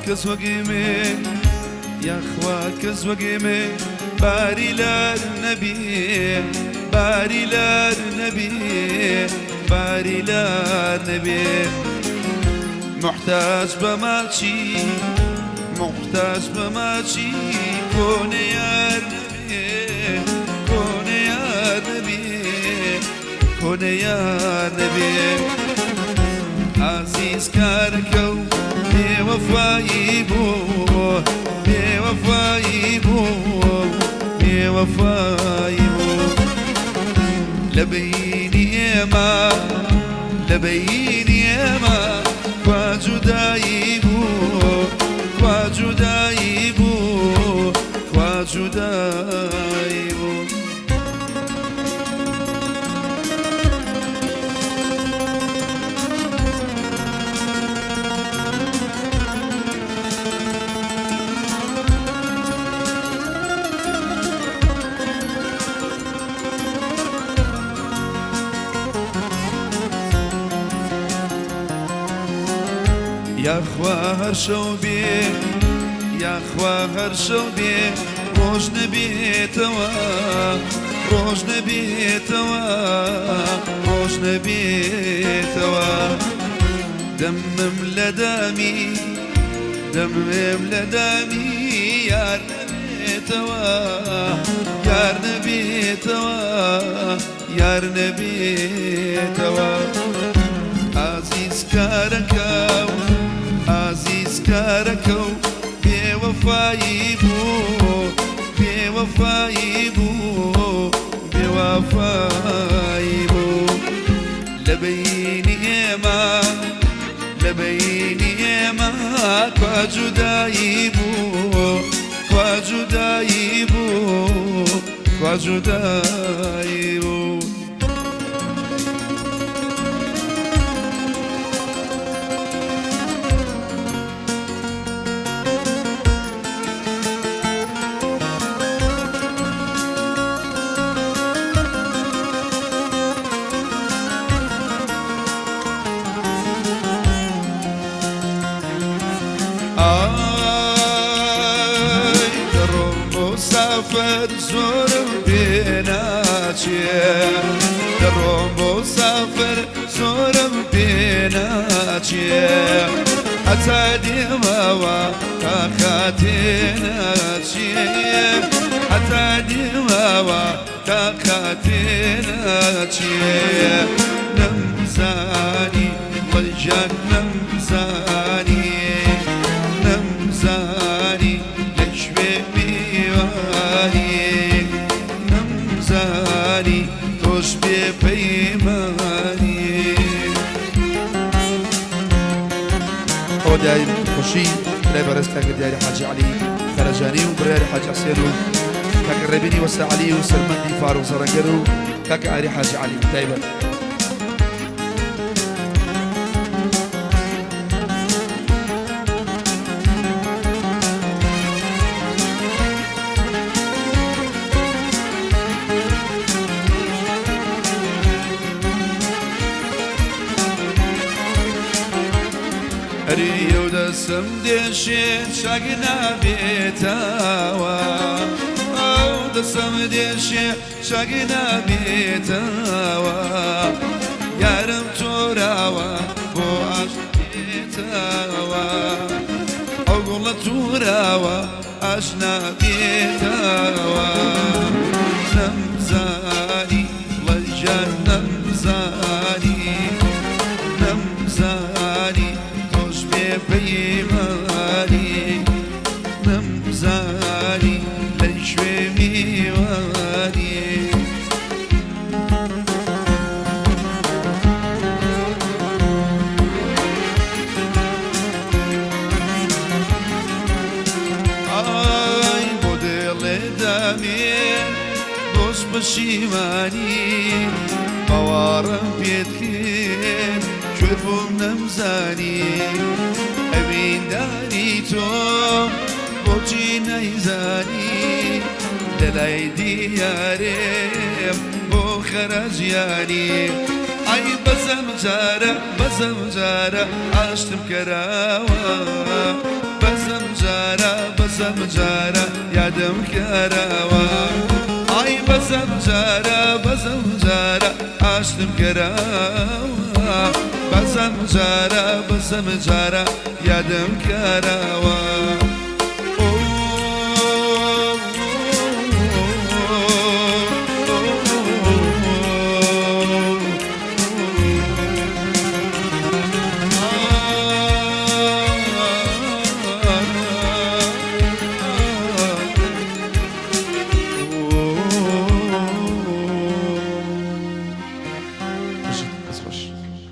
کەس وەگێ مێ، یاخوا کەس وەگێ مێ باری لار نەبێ، باری لار نەبێ، باری لار نەبێ. موحتاج بە ماچی، موحتاج بە ماچی کۆنە یار نەبێ، کۆنە یار نەبێ، کۆنە یار نەبێ. ئازیز کارەکە و بێوەفایی بوو، بێوەفایی بوو، بێوەفایی بوو. لە بەینی ئێمە، لە بەینی ئێمە کوا جودایی بوو، کوا جودایی بوو، کوا جودایی بوو. یاخوا هەر شەو بێ، یاخوا هەر شەو بێ، ڕۆژ نەبێتەوە، ڕۆژ نەبێتەوە، ڕۆژ نەبێتەوە. دەمم لە دامی، دەمم لە دامی، یار نەبێتەوە، یار نەبێتەوە، یار نەبێتەوە. ئازیز کارەکە و ئازیز کارەکە و بێوەفایی بوو، بێوەفایی بوو، بێوەفایی بوو. لە بەینی ئێمە، لە بەینی ئێمە کوا جودایی بوو، کوا جودایی بوو، کوا جودایی بوو. ئای دەڕۆم بۆ سافەر زۆرم پێ ناچێ، دەڕۆم بۆ سافەر زۆرم پێ ناچێ. هەتا دێمەوە تاقاتێ ناچێ، هەتا دێمەوە تاقاتێ ناچێ. نەمزانی وەڵگیان نەمزانی، نەمزانی لەکوێ میوانی، نەمزانی تۆش بێ پەیمانی. ئەوە دیاری خۆشی برای بەڕێز کاکە دیاری حاجی عەلی خەرەجانی و بڕیاری حاجی حسێن و کاکە ڕێبینی وەستا عەلی و سەرمەندی فاروق زەڕەنگەر و کاکە ئاری حاجی عەلی تایبەت. ئەری ئەو دەسم دێشێ چاک نابێتەوە، ئەو دەسم دێشێ چاک نابێتەوە. یارم تۆراوە بۆ ئاش بێتەوە، ئەو گوڵە تووراوە ئاشنا بێتەوە. نەمزانی وەڵگیان نەمزانی، نەمزانی تۆش بێ پەیمانی، نەمزانی لەکوێ میوانی. ئای بۆ دڵێ دامێ بۆش پەشیمانی، باوەڕم پێت کرد کوێر بووم نەمزانی. ئەوینداری تۆ بۆچی نەیزانی، لە لای دیارێم بۆ خەرەجیانی. ئای بەزەم جارە، بەزەم جارە ئاشتم کەراوە، بەسەم جارە بەسەم جارە یادم کەرەوە ئای بەسەم جارە بەسەم جارە ئاشتم کەرەوە بەسەم جارە بەسەم جارە یادم کەرەوە.